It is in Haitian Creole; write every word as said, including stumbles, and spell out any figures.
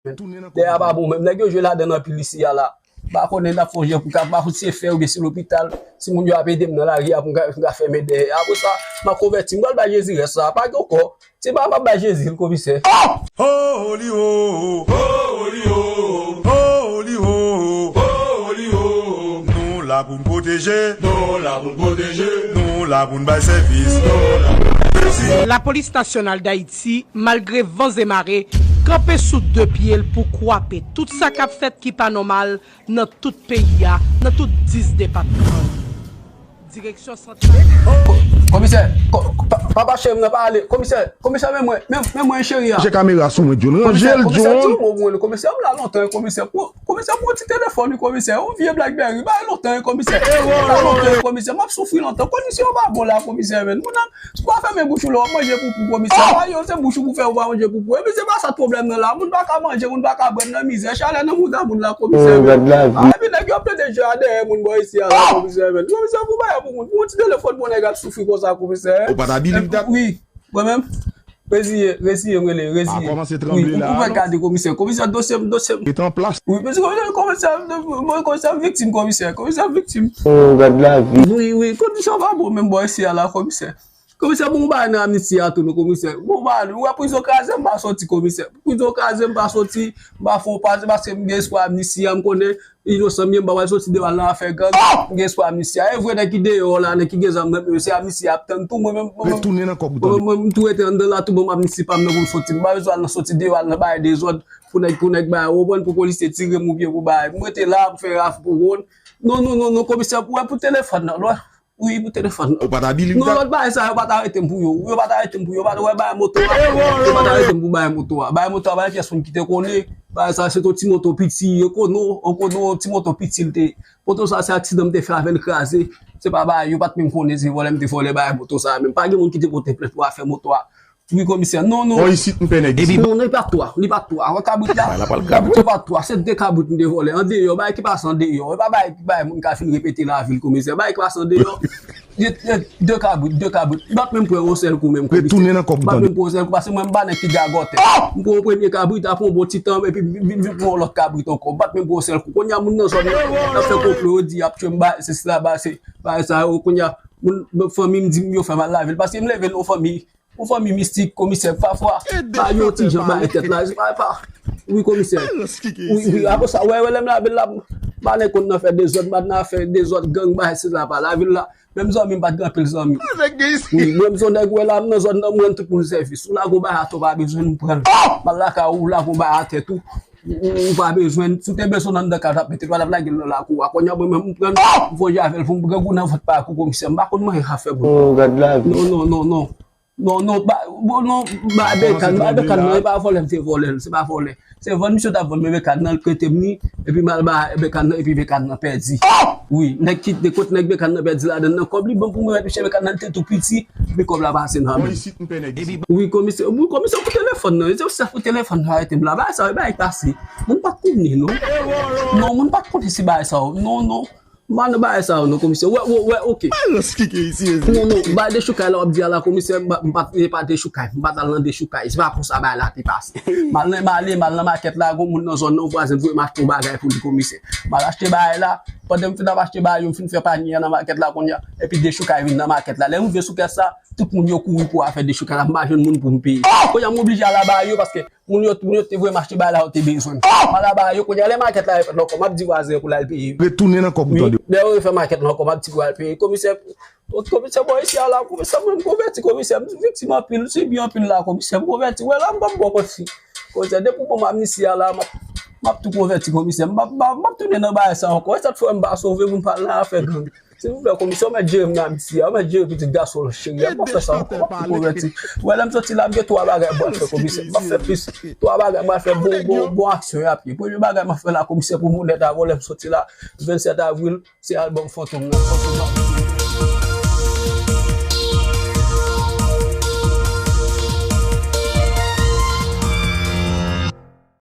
Dèyè a pa bon menm. Nèg yo jwe ladan l anpil isi a la. M pa konnen n ap fè yon jan pou ka, m pa konn si se fè oubyen si lopital, si moun yo ap ede m nan lari a pou m ka, pou m ka fèmen dèyè. Apre sa, m a konvèti, m pral bay Jezi rès la. Pa gen ankò. Se pa m ap bay Jezi l, komisè. Holy ho, holy ho, holy ho, holy ho. Nou la pou n pwoteje, nou la pou n pwoteje, nou la pou n bay sèvis, nou la pou n bay sèvis. Lapolis Nasyonal Dayiti, malgre van e mare, kanpe sou de pye l pou kwape tout sa k ap fèt ki pa nòmal nan tout peyi a, nan tout dis depatman. Direksyon santral. Komisè, ko- pa- papa cheri m nan pa ale. Komisè, komisè, men mwen, men men mwen cheri a. Ranje kamera sou mwen, John. Ranje l, John. Komisè, di yon mo pou mwen, komisè, m la lontan, komisè. Komisè, pran ti telefòn wi, komisè. Yon vye BlackBerry, bay lontan wi, komisè. M la lontan wi, komisè. M ap soufri lontan. Kondisyon yo pa bon la, komisè, men. Moun nan, si w pa fèmen bouch ou la, w ap manje poupou, komisè. Pa yo, se bouch ou pou fè, ou pa manje poupou. Epi se pa sa pwoblèm nan la. Moun pa ka manje, moun pa ka bwè nan mizè. Chalè nan mouda moun la, komisè, men. Epi nèg yo ap plede jwe a dèyè moun bò isi a la, komisè, men. Komisè, pou bagay pou moun. Pou yon ti telefòn, pou nèg ap soufri konsa, komisè. Ou pa ta bilib dat? Wi, mwen menm. Reziye, reziye, m rele, reziye. A kòmanse tranble la. Wi, ou pa gade komisè. Komisè, dosye m, dosye m. Ret an plas. Wi, komisè, komisè, komisè, komisè viktim, komisè. Komisè viktim. Oh, gad lavi. Wi, wi, kondisyon pa bon menm bò isi a la, komisè. Komisè, bon, ou bay nan amnisti a tou, non, komisè. Bon, ou bay, ou wè prizon kraze, m pa soti, komisè. Prizon kraze, m pa soti, m pa fè yon pa, se paske m gen espwa amnisti a, m konnen inosan m ye, m pa pral soti deyò al nan afè gang, m gen espwa amnisti a. E vre, nèg ki deyò la, nèg ki gen zam nan, se amnisti a ap tann tou, mwen menm, mwen menm, retounen nan kòb ou tande. Mwen, mwen, m tou rete anndan la, tou ban m amnisti pa m nan pou m soti. M pa bezwen al nan soti deyò, al nan bay dezòd, pou nèg, pou nèg bay, ou konprann, pou polisye tire m oubyen pou bay. M rete la, m fè raf pou wonn. Non, non, non, non, komisè, pou, pou telefòn nan, lò. Wi, pou telefòn nan. Ou pa ta bilib dat? Non, lòt bagay sa, yo pa ta arete m pou yo. Yo pa ta arete m pou yo. Yo pa ta, wè, bay moto a. Yo pa ta arete m pou bay moto a. Bay moto a, bay pyès moun ki te konnen. Bagay sa, se t on ti moto piti, yo konnen, on konnen, on ti moto piti l te. Moto sa, se aksidan m te fè avè l kraze. Se pa bagay, yo pa t menm konnen se vòlè m te vòlè bagay moto sa. Menm pa gen moun ki te pote plent pou afè moto a. Wi, komisè. Non, non. Bon, isit, m pè nèg isit. Non, non, li pa twa. Li pa twa. Wè kabrit la? Bagay la pa l kabrit. Kabrit yo pa twa. Se de kabrit m te vòlè. Andeyò, bagay ki pase andeyò. E pa bagay, bagay moun ka fin repete lavil, komisè. Bagay ki pase andeyò. De, de, de kabrit, de kabrit. M pa t menm pran yon sèl kou menm, komisè. Retounen nan kòb ou tande. M pa t menm pran yon sèl kou, paske mwen, m pa nèg ki gagòtè. M pran yon premye kabrit, apre yon bon ti tan, epi vin, vin, vin pran yon lòt kabrit ankò. M pa t menm pran yon sèl kou. Kounye a, moun nan zòn nan, y ap fè konplo, yo di, y ap tchwe m, bagay, se sila, bagay, se, bagay sa yo. Kounye a, moun, fanmi m di m yo fè m al lavil. Paske m leve nan yon fanmi, yon fanmi mistik, komisè, pafwa, ba yo ti jan bay tèt la, se pa, pa, wi, komisè. Wi, wi, apre sa, wè, wè, lè m lave l la, m pa nan konn nan fè dezòd, m pa nan fè dezòd, gang, bay, se la, pa lavil la. Menm zanmi, m pa t gen anpil zanmi. Wi, mwen, m se yon nèg, wè, la, m nan zòn nan, m rann tout moun sèvis. Ou lage yon bay atè, ou pa bezwen m pran l. M al lakay ou, ou lage yon bay atè tou. Ou, ou, ou pa bezwen, si w te bezwen nan anndan kay, w t ap mete l, pa t ap lage l nan lakou a. Kounye a, mwen menm, m pran l, m fè yon jan avè l pou m grangou nan vant pa kou, komisè. M pa konn manyen afè moun. Oh, gad lavi. Non, non, non, non. Non, non, ba, bon, non, ba, bekàn, ba, bekàn nan, e pa vòlè m te vòlè l, se pa vòlè. Se vann misye t ap vann mwen bekàn nan, l prete m li, epi m al ba bekàn nan, epi bekàn nan pèdi. Wi, nèg ki, de kot nèg bekàn nan pèdi ladan nan, kòb li ban pou mwen, mèt misye bekàn nan, li te tou piti, epi kòb la pase nan men. Wi, komisè, wi, komisè pou telefòn nan, se sa pou telefòn nan, arete m la, bagay sa, bagay pase. Moun pa t konnen, non. Non, moun pa t konnen si bagay sa, non, non. M pa nan bagay sa yo non, komisè. Wè, wè, wè, oke. Non, non, bagay dechoukay la w ap di a la, komisè, m pa, m pa, e pa dechoukay, m pa t al nan dechoukay. Se pa konsa bagay la te pase. M al nan, m ale, m al nan makèt la, gon moun nan zòn nan, vwazen voye m achte yon bagay pou li, komisè. M al achte bagay la, pandan m fin ap achte bagay yo, m fin fè panye a nan makèt la kounye a, epi dechoukay vin nan makèt la. Lè m rive sou kès la, tout moun yo kouri pou afè dechoukay la, m pa jwenn moun pou m peye. Kounye a, m oblije al aba yo, paske moun yo, moun yo te voye m achte bagay la, yo te bezwen. M al aba yo, kounye a, lè makèt la refèt la ankò, m ap di vwazen an pou l al peye. Retounen nan kòb ou tande. Lè yo refè makèt la ankò, m ap di pou al peye. Komisè, komisè, bò isi a la, komisè, mwen, m konvèti, komisè, m viktim anpil, m sibi anpil la, komisè, m konvèti. Wè la, m p ap bò kòsi. Komisè, depi w ban m amnisti a la, m ap, m ap tou konvèti, komisè. M p ap, m p ap tounen nan bagay sa ankò. E sa k fè m pa sove pou m pa al nan afè gang. Silvouplè, komisè, ou mèt jere m nan amnisti a, ou mèt jere pitit gason w lan cheri a, m p ap fè sa ankò, m ap tou konvèti. Wè, lè m soti la, m gen twa bagay m pral fè, komisè. M p ap fè plis. Twa bagay m pral fè, bon, bon, bon aksyon y ap ye. Premye bagay m ap fè la, komisè, pou m onèt avè w, lè m soti la, vennsèt avril, se albòm Fantom nan, Fantom nan.